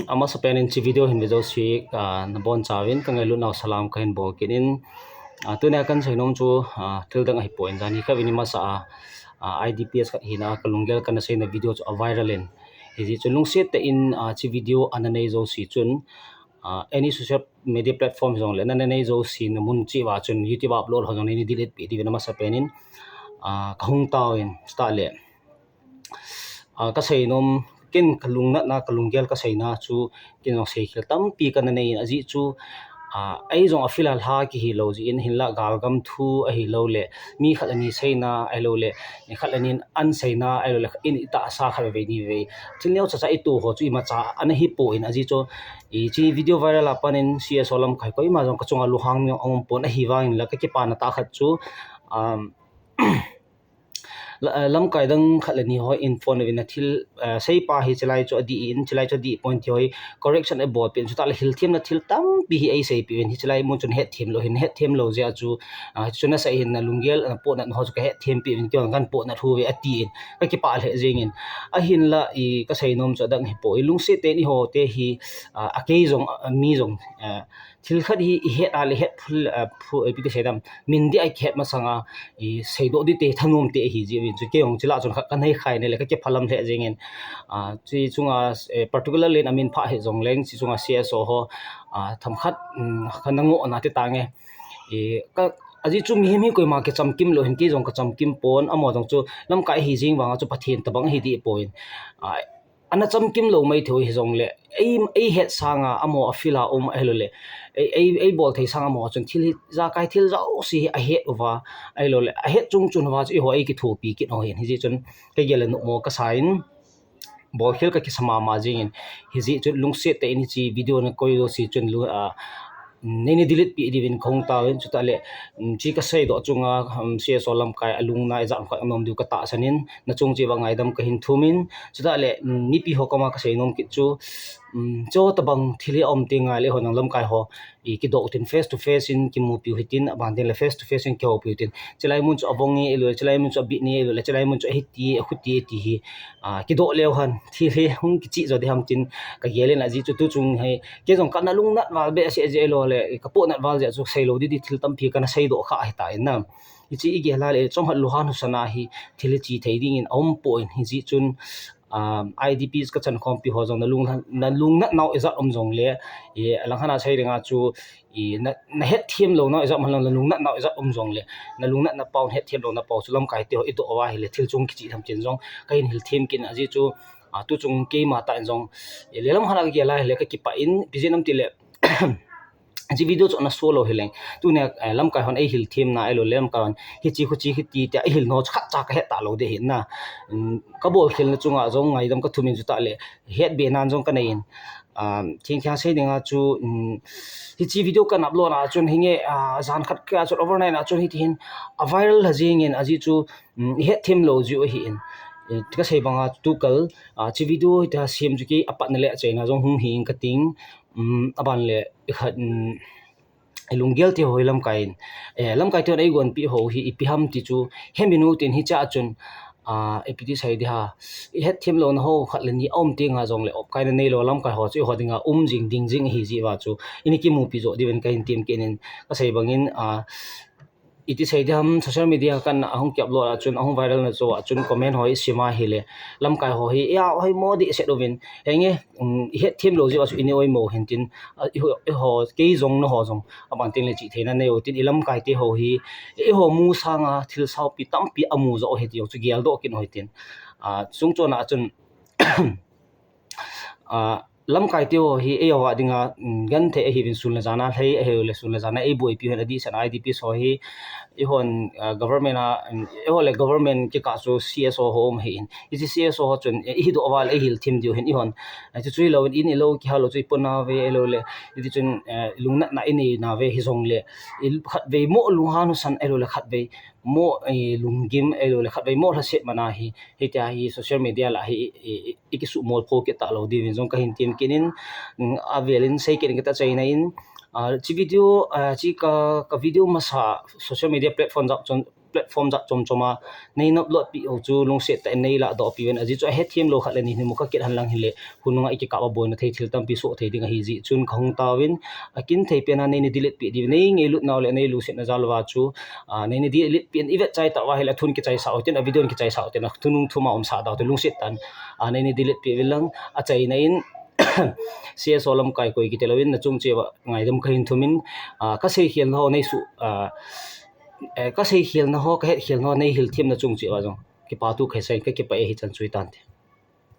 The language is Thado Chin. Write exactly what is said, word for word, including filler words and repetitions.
Amasapen in hiche video hin ve jouse, ah, nabonchauvin kangailut nau salam kahin bol kit in, ah, tunia kahin seinom chu, ah, thil dang ahipoi in, jani khat in amasa a, ah, I D P S khat hina kalunggel kana seina video chu aviral in. Hijeh chun lungset tah in, ah, hiche video ana nei jouse chun, ah, any social media platform jongle nana nei jouse na mun cheh uva chun YouTube a upload ho jong neina delete peh diuvin amasapen in, ah, kahung taovin, chutah le ah, kaseinom, ken kalungnatna, kalunggel kaseina chu, ken jong seikhel tampi kana nei in ajeh chu, ah, ei jong a field a lha kihi lou jeh in, hinlah galgam thu ahilou le, mi khat le ni seina ahilou le, khat le ni in an seina ahilou le, in itahsa khat vei ni vei thil neocha cha itoh ho chu imacha ana hipoi in ajeh chu, hiche video viral a pat in C S O lamkai koima jong kachunga lunghang aum pon, ahivangin la kakipana tah khat chu, um, la-, eh, lamkai dang khat le ni ho in phone uvin athil, eh, seipa hi chulai chu adih in, chulai chu adih pon ti ho hi correction abol peh in, chutah le hilthemna thil tampi hi eiseipeh uvin, hiche lai mun chun hetthem lou hin, hetthem lou jeh a chu, ah, hichu nasei hin nalunggel, napohnat ho chu kahetthem peh uvin, keiho kahin pohnat uve atin, kakipah lheh jengin. Ahinlah i kaseinom chu adang hipoi, ilungset tah in eiho te hi, ah, akei jong, ah, mi jong, ah, thil khat hi ihet a le het phul, ah, phu-, eh, ipi ti sei dam, min dih a kihet masanga, iseidoh ding te, thanom te ahi jeh uvin chu, kei jong chule chun khat kanei khai in le kakiphalam lheh jengin. Ah, hiche chunga, eh, particular len amin pha hih jongleng, hiche chunga C S O ho, ah, themkhat, um, kana ngohna ti tange. Eh, ka, ajeh chu mihem hi koima kichamkim lou hin, kei jong kachamkim pon, amaho jong chu lamkai ahi jeng vanga chu Pathen tabang ahi deh poi in. Ah, ana chamkim lou maithei u hijongle, ei, eihet sanga amaho a field a um ahilou le, ei, ei, eibol thei sanga amaho chun thil hi, ijakai thil jouse hi ahet uva, ahilou le, ahet chung chun uva chu eiho eikithopi kit u ahin, hijeh chun kagel le numo kasa in, bolkhel kakisa mama jengin, hijeh chun lungset tah in hiche video nakoi jouse chun lu-, ah, neina delete peh diuvin kahung taovin, chutah le, um, hiche kaseidoh chunga, um, C S O lamkai alungna ijat khat anom diu katahsan in, nachung cheh uva ngaidam kahin thum in, chutah le, um, mipi ho koma kaseinom kit chu, um, hiche tabang thil hi aum teng le eiho jong lamkai ho, ikidoh utin face to face in kimupi u hitin, aban tin le face to face in kihoupi u hitin. Chulai mun chu avong e, ahilou le, chulai mun chu abit e, ahilou le, chulai mun chu ahiti, akhuti ti hi, ah, kidoh leu hen, thil hi hung kichih jo ding ham tin kagel in ajeh chu tuchung hi, kei jong kana lungnat val behseh jeh ahilou le, kapohnat val jeh chu seilou ding ding thil tampi kana seidoh kha ahitan na. Hiche igel a le, chomkhat lunghan husana hi thil hi che thei dingin aum poi in hijeh chun, um, I D Ps kachankhompi ho jong nalung, nalungnat nau ijat um jongle, i, alangkhat a sei dinga chu, i, na, nahetthem lou nau ijat man lang, nalungnat nau ijat um jongle, nalungnatna pau, hetthem louna pau chu lamkai te ho idoh uva ahile thil chung kichih tham tin jong kahin hilthem kit in ajeh chu, ah, tuchung keima tah in jong, i, lelam khat a kagel a ahile kakipah in, ipi jeh ham itile, hiche video chu ana so lou hileng. Tunia, eh, lamkai hon eihilthemna ahilou le lamkai hon hiche khuche hiti tia eihil nau chu khatcha kahet talou ding ahin na. Um, kabolkhelna chunga jong ngaidam kathum in chutah le hetbe nan jong kanei in. Um, thengtheng sei dinga chu, um, hiche video kahin upload a chun hinge, ah, jan khat kah a chun overnight a chun hitihin aviral lha jengin ajeh chu, um, ihetthem lou jeh u ahin. Eh, kasei banga tukal, ah, hiche video hitia sem chu kei apatna le achaina jong hung hing kating. Um, aban le, ikhat, um, ilunggel te ho hi lamkai in, eh, lamkai te hon eigonpeh ho hi ipi ham ti chu hemin u tin hichea chun, ah, ipi ti sei ding ham, ihetthem louna ho khat le ni aum tenga jongle opkaina neilou lamkai ho chu eiho dinga um jing ding jing ahi jeh uva chu, ini kimupi joh diuvin kahin tem kit in kasei bangin, ah, iti sei ding ham, social media kana ahung ki upload a chun, ahung viral na chu a chun comment ho isim a ahile, lamkai ho hi, ia, hoimo dehset uvin, henge, um, ihetthem lou jeh uva chu ini oimo u hin tin, ah, eiho, eiho, kei jong nangho jong, aban tin le chihtheina nei u hitin, ilamkai te ho hi, eiho mu sanga thil saupi tampi amu joh u ahi ti jong chu geldoh kit u hitin. Ah, chungchon a chun, ah, lamkai te ho hi eiho a dinga, um, genthei ahiuvin sun le jan a lhei ahilou le sun le jan a eiboipi u ahin adehset a I D Ps ho hi, eihon, ah, government a, um, eiho le government kikah chu C S O ho um ahin. Hiche C S O ho chun, eh, ihidoh uva le eihilthem diu ahin eihon. Ah, chuchu hilouvin in ilou kihal u chu ipona uve ahilou le. Hiti chun, eh, lungnatna inei nauve hijongle. I khatvei mo lunghan husan ahilou le khatvei mo, eh, lunggim ahilou le khatvei mo lhaset man a hi. Hitia hi social media lah hi, i, i, ikisuhmol pho kit talou diuvin jong kahin tem kit in, mm, avelin sei kit in kati achaina in, ah, hiche video, ah, hiche ka, ka video masa social media platform jat chun, platform jat chom chom a nei upload peh u chu lungset tah in nei ladoh peh uvin, ajeh chu ahethem lou khat le ni ni mu kha kit hen lang hile, khonung a ikikap a boina thei thil tampi soh thei ding ahi jeh chun kahung taovin, akin thei pen a nei na delete peh diu, nei ngailut nau le nei lungset na jal uva chu, a, nei na delete peh in ivet chai tah uva hile athun kichaisah u tin, a video in kichaisah u tin, athunung thum a umsah dau te lungset tah in, a, nei na delete peh uvin lang, achaina in, C S O lamkai koi kiti louvin, nachung cheh uva ngaidam kahin thum in, a, kasei khelna ho nei su, a, eh, kasei khelna ho, kahet khelna ho nei hilthem nachung cheh uva jong kipathu kahin sei in, kakipah e, hichan chu hitante.